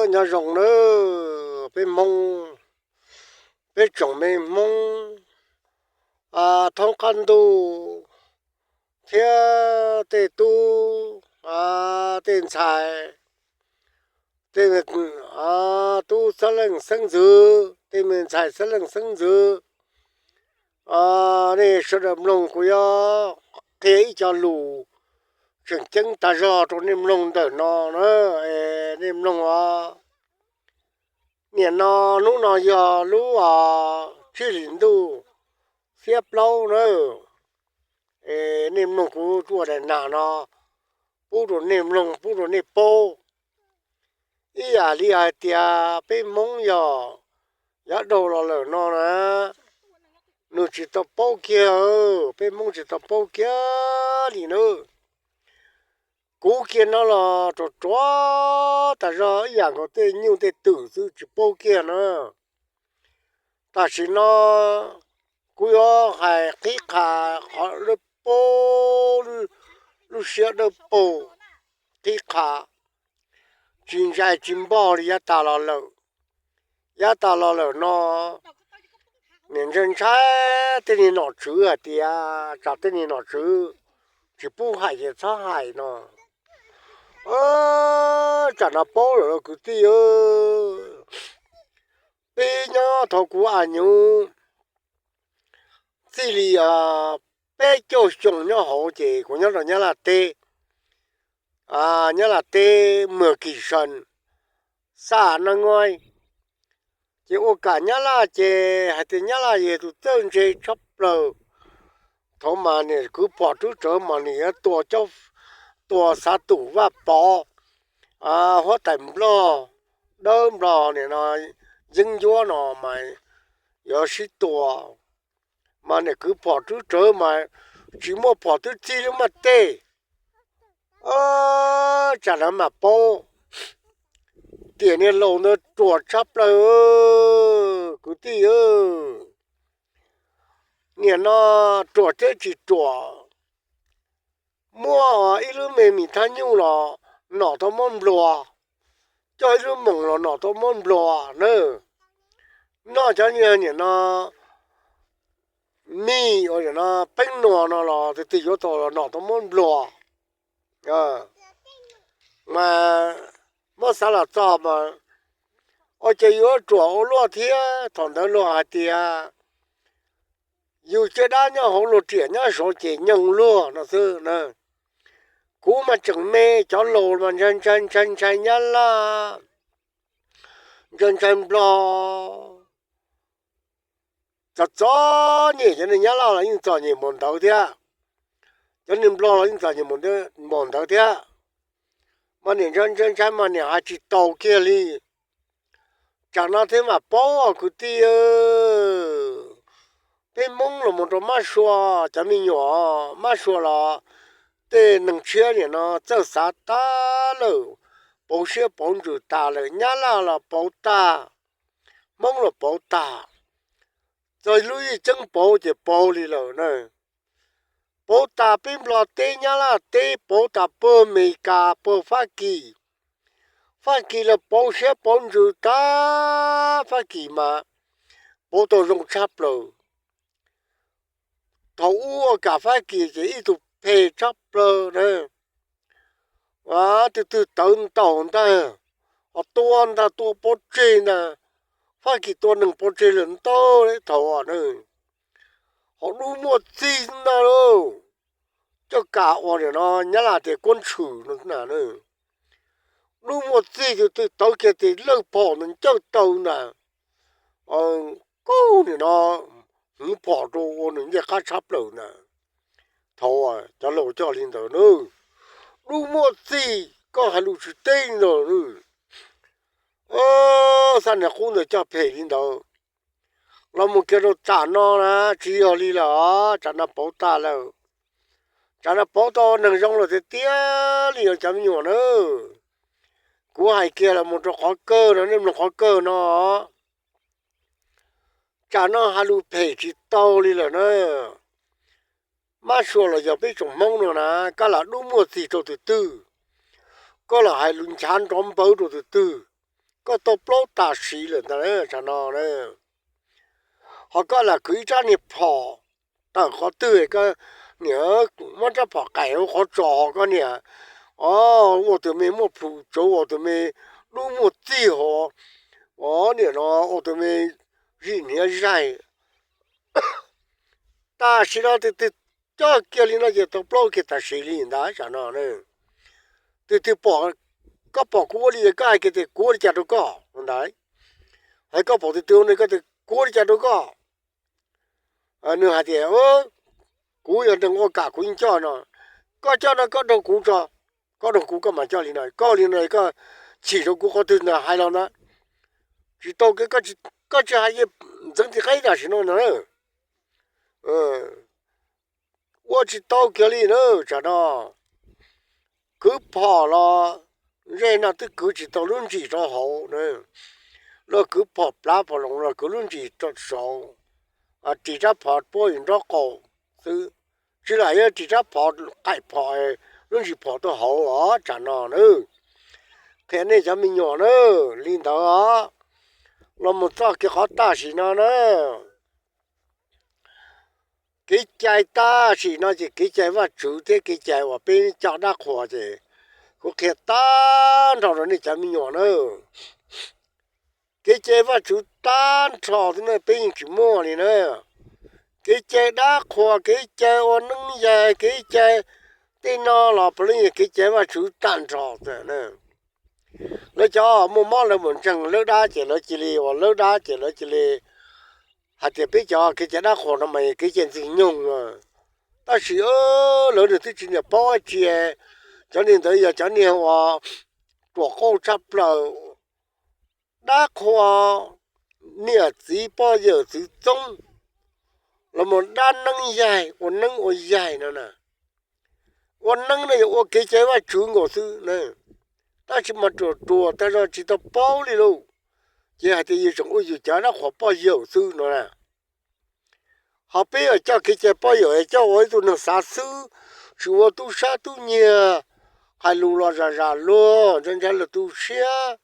Nyob zoo nawb peb Hmoob, peb tsoom me Hmoob thoob qab ntuj thiab tej tub tej ntxhais, tej tub xeeb leej xeeb ntxwv, tej me ntxhais xeeb leej xeeb ntxwv. Nej sawv daws mloog kuv yuav qhia ib co lus tseem ceeb tas zog rau nej mloog ntawm no na. Nej mloog os. Nim no hnub no yog lub tsib hlis ntuj xiab plaub na. Nej mloog kuv ua daim nas no pub rau nej mloog pub rau nej paub. Ib yam li hais tias peb Hmoob yog yav dhau los lawm no na, nws tsis tau paub kiag, peb Hmoob tsis tau paub kiag li na. Kuv kiag no los ruam ruam tas zog ib yam nkaus tej nyuj tej twm xwb tsis paub kiag na. Tam sim no kuv yuav hais qhib qha qhov dawb paug, lub siab dawb paug, qhib qha tsis ntsais tsis npog li yav tas los lawm. Yav tas los lawm no, niam ntshai ntshai tej niag nom tswv hais tias tsam tej niag nom tswv tsis pub hais ces txhob hais no. Tsam no paub lawm los kwv tij, peb nyob thaum kuv a nyuv txij li peb caug xyoo nyob hauv ces kuv nyob rau Nyab Laj teb, Nyab Laj teb Mws Kis Sas, xaj Nab Ngoib. Ces ua kam Nyab Laj ces hais tias Nyab Laj yog tus txawj ntse tshaj plaws. Thaum mas niam kwv phom rwb rawv mas nws yuav tua, tua xav tus Vaj Pov, huab tais Nplog, dawb Nplog nim no yeeb ncuab no mas yuav sib tua. Mas niam kwv phom rwb rawv mas tsis muaj phom twb txij lub maj tej. Tsam no mam paub tias niag laus ntawd ruam tshaj plaws kwv tij. Nim no ruam thiab tsis ruam, muaj ib lub me mis thab nyuj los nom tau muab nplua, coj ib lub moos los nom tau muab nplua na. Noj cov niag nim no mij ua no peeb nua no los tus twg yuav tau los nom tau muab nplua. Mas muab xav los txog mas ua cas yuav ruam ua luaj thiab. Thaum ntawd luag hais tias yus caj dab nyob hauv luag riam nyob saud ces nyoog luag no xwb na. Kuv mas tseem me, cov laus mas ntshai ntshai ntshai ntshai Nyab Laj, ntshai ntshai Nplog. Txom txom nyem, cov niag Nyab Laj los yeej txom nyem npaum ntawd thiab, cov niag Nplog los yeej txom nyem npaum ntawd thiab. Mas niam ntshai ntshai ntshai mas niam hais tsis tau kiag li. Tsam no thiab mas paub os kwv tij. Peb Hmoob los mus rau Mab Sua, cov me nyuam Mab Sua los tej neeg tshiab nim no txawj xav tas lawm, pauv siab pauv ntsws tas lawm, Nyab Laj los pauv tag, Hmoob los pauv tag, txog lub yeej ceeb pauv ces pauv li lawm na. Pauv tas peb Nplog teb Nyab Laj teb, pauv tas puag Amelikas puag Fab Kis. Fab Kis los pauv siab pauv ntsws tas, Fab Kis mas pauv tau zoo tshaj plaws. Thaum ub ua kam Fab Kis ces ib tug phem tshaj plaws na. Twg twg tawv ntaus ntag, ho tua ntag, tua pov tseg ntag. Fab Kis tua neeg pov tseg lawm ntau thaum na. Ho dub muaj txig ntag lauj, coj kam ua nim no Nyab Laj tias kuab ntshwm no na. Dub muaj txig, twg twg tawv kiag tes lawj phom ntawd ncawj taw ntag. Kub nim no hwv phom rau ua nws ncej qab tshab plaws ntag. Thaum cov laus coj li ntawd na, dub muaj txig koj hais lus tsis teb li ntawd. Xab niag qub ntawd coj phem li ntawd. Los mus kiag rau tsam no na tsis yog li lawm os, tsam no pauv tas lawm. Tsam no pauv tau neeg zoo lawm tiag tiag li os cov me nyuam na. Kuv hais kiag los mus rau qhov kawg no, nej mloog qhov kawg no. Tsam no hais lus phem tsis tau li lawm na. Mab Sua los yog peb tsoom Hmoob no na, koj lam dub muaj txig rau tus twg, koj lam hais lus nchav nrov npawv rau tus twg, koj tau plaub tam sim lawm ntag tsam no na. Ho koj lam kwv ib rab niag phom tawm qhov twg, koj niam muab rab phom qaim hauv qhov tsos ho koj niam, o, ua tus me muaj plhus tsawv, ua tus me dub muaj txij hos, o, niam no ua tus me zij hniav zaig. Tam sim no tus twg coj kiag li no ces tau plaub kiag tam sim li ntag tsam no. Tus twg pom, koj pom kuv ua li koj hais kiag tias kuv ua li cas rau koj ntag. Hais koj pom tus twg ua li koj tias kuv ua li cas rau koj. Nws hais tias kuv yog neeg ua kam kuv yeej coj no. Koj coj no koj doog kuv tso, koj doog kuv koj mam coj li no, koj li no koj chim rau kuv qhov twg ntawd hais los ntag. Tsis tau, koj tsis hais ntxeev tis qaib tam sim no no. Ua tsis tau kiag li na tsam no. Kwv phom los zej no twb kwv tsis tau lub ntsis rau hauv na. Luag kwv phom plav phom loos los kwv lub ntsis rau saud, ris rab phom puab yus nraub qaum xwb, tsis lam yuav ris rab phom qaim phom lub ntsis phom tuaj hauv os tsam no na. Qhia nej cov me nyuam na, li ntawd os. Los mus txoj kev qhov tam sim no na. Kev cai tam sim no ces kev cai Vajtswv thiab kev cai uas peb coj dab qhuas ces kuv qhia tag nrho rau nej cov me nyuam na. Kev cai Vajtswv tag nrho xwb na, peb yeej tsis muaj li na. Kev cai dab qhuas, kev cai ua neeb yaig, kev cai tej no los puav leej yog kev cai Vajtswv tag nrho xwb. Lawv cov muaj mob lawv mus ntseeg lawv dab ces lawv cia li ua lawv dab ces lawv cia li hais tias peb cov kev cai dab qhuas no mas kev cai ntxwg nyoog. Tab sis lawv nws twb tsis niam paub dab tsi. Cov niag ntawd yog cov niag uas ruam qauj tshaj plaws. Dab qhuas niam txiv poj yawm txwv txoob, los mus dab neeb yaig ua neeb ua yaig no na. Ua neeb no yog ua kev cai Vajtswv nkaus xwb na, tab sis mas ruam ruam tag zog tsis tau paub li lauj. Ces hais tias yus tseem ua yus cov dab qhuas poj yawm xwb no na. Ho peb yuav coj kev cai poj yawm coj ua ib tug neeg xav xwb, tsis ua tub sab tub nyiag, hais lus los zam zam luag, ntshai ntshai lwm tus siab,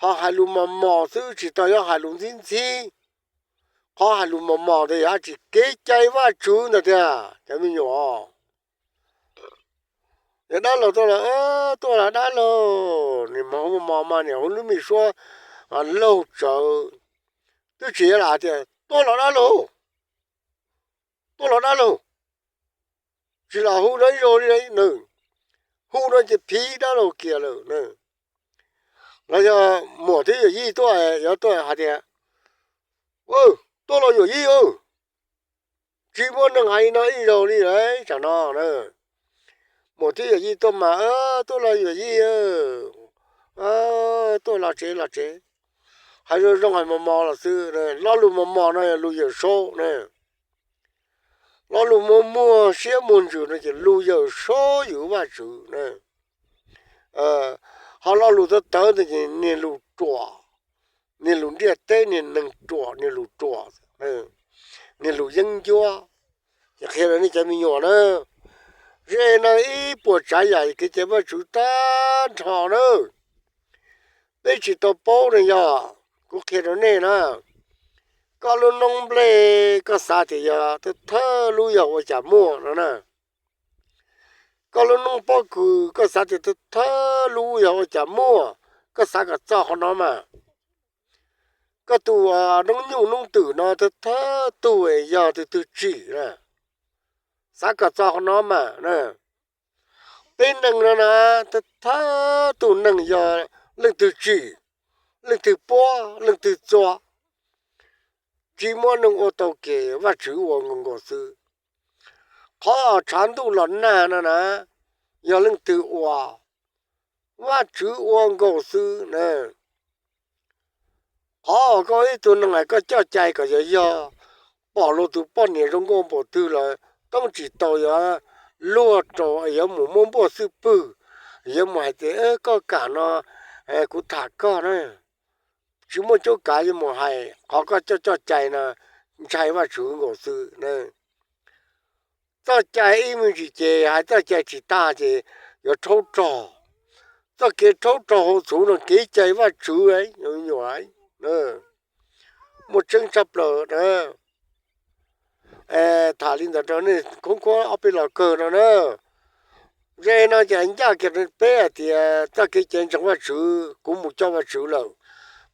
ho hais lus mos mos xwb tsis tau yuav hais lus ntxhib ntxhib. Qhov hais lus mos mos ntawd yog dab tsi? Kev cai Vajtswv ntag tiag cov me nyuam. Yog dab laug tuaj los, tuaj los dab laug, niam hu mos mos mas niam hu lub me suab laug tsawv, twb tsis yuav lam hais tias tuaj los dab laug, tuaj los dab laug, tsis lam hu no ib zaug li na, hu no ces phiv dab laug kiag lawm na. Los yog muam thiab yawm yij tuaj, yog tuaj hais tias tuaj los yawm yij, tsis muaj neeg hais li no ib zaug li lawm tsam no na. Muam thiab yawm yij tuaj mas, tuaj los yawm yij, tuaj los tsev los tsev. Hais zoo zoo hais mos mos los xwb, lo lus mos mos no yog lus Yawm Saub na. Lo lus muag muag siab muag ntsws no ces lus Yawm Saub yug Vajtswv na. Ho lo lus tawv tawv ntawd ces niag lus ruam, niag lus ntiaj teb, niag neeg ruam, niag lus ruam, niag lus yeeb ncuab. Ces qhia rau nej cov me nyuam na, zej no ib puas tsav yam kev cai Vajtswv tag nrho na. Peb tsis tau paub no yog, kuv qhia rau nej na, koj lub noob nplej koj xav tias yog thawj thawj lub yog ua cas muaj no na. Koj lub noob pob kws koj xav tias thawj thawj lub yog ua cas muaj, koj xav kom txog qhov no mas. Koj tus noob nyuj noob twm no thawj thawj tug yog tus twg tsim na, xav kom txog qhov no mas. Peb neeg no na, thawj thawj tus neeg yog leej twg tsim, leej twg puab, leej twg txua. Tsis muaj neeg ua tau kiag, Vajtswv ua nkaus nkaus xwb. Qhov tshav ntuj los nag no na, yog leej twg ua? Vajtswv ua nkaus xwb na. Qhov koj ib tug neeg es koj coj cai kom yog, yog pom luag tus poj niam zoo nkauj npaum twg los toob tsis tau yuav luag rau yuav mus muab npuaj xwb pwg, yuav mus hais tias koj kam no kuv tham koj na. Tsis muaj cuab kav yuav mus hais, qhov koj coj coj cai no ntshai Vajtswv nkaus xwb. Txoj cai ib me ntsis ces hais txoj cai tsis tag ces yuav rhaub rog. txoj kev rhaub rau hauv txhuv no kev cai Vajtswv, muaj tseeb tshaj plaws na. Tham li ntawd rau nej khoob khuab ob peb los kawg no na. Ze no ces ncaj kiag peb hais tias txoj kev cai ntseeg Vajtswv kuv mus coj Vajtswv lawm,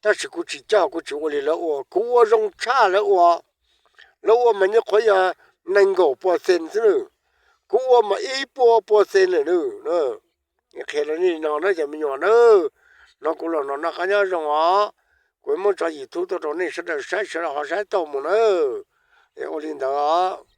tab sis kuv tsis coj, kuv tsis ua li lawv ua, kuv ua zoo tshaj lawv ua. Lawv ua mas nyuam qhuav yog nees nkaum pua xees xwb nws, kuv ua mas ib puas pua xees lawm nws. Qhia rau nej no na cov me nyuam na, hnov kuv los no noj qab nyob zoo os. Kuv muab tso YouTube tuaj rau nej sawv daws saib, sawv daws ho saib tau mus na. Es ua li ntawd os.